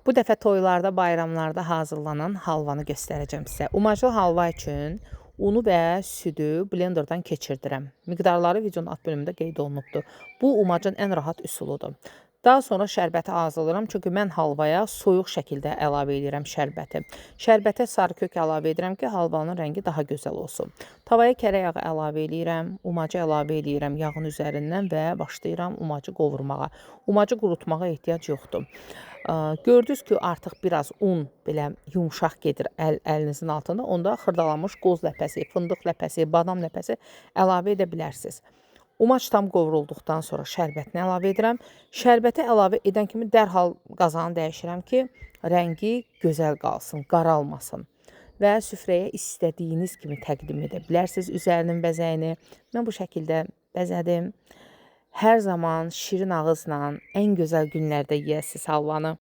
Bu dəfə toylarda, bayramlarda hazırlanan halvanı göstərəcəm sizə. Umaclı halva üçün unu və südü blenderdan keçirdirəm. Miqdarları videonun alt bölümündə qeyd olunubdur. Bu umacın ən rahat üsuludur. Daha sonra şərbəti hazırlayıram. Çünki mən halvaya soyuq şəkildə əlavə edirəm şərbəti. Şərbətə sarı kök əlavə edirəm ki, halvanın rəngi daha gözəl olsun. Tavaya kərə yağı əlavə eləyirəm, umacı əlavə eləyirəm yağın üzərindən və başlayıram umacı qovurmağa. Umacı qurutmağa ehtiyac yoxdur. Gördünüz ki, artıq biraz un belə yumşaq gedir əlinizin altında. Onda xırdalanmış qoz ləpəsi, fındıq ləpəsi, badam ləpəsi əlavə edə bilərsiniz. Umac tam qovrulduqdan sonra şərbətini əlavə edirəm. Şərbəti əlavə edən kimi dərhal qazanı dəyişirəm ki, rəngi gözəl qalsın, qaralmasın. Və süfrəyə istədiyiniz kimi təqdim edə bilərsiniz üzərinin bəzəyini. Mən bu şəkildə bəzədim. Hər zaman şirin ağızla ən gözəl günlərdə yeyəsiniz halvanı.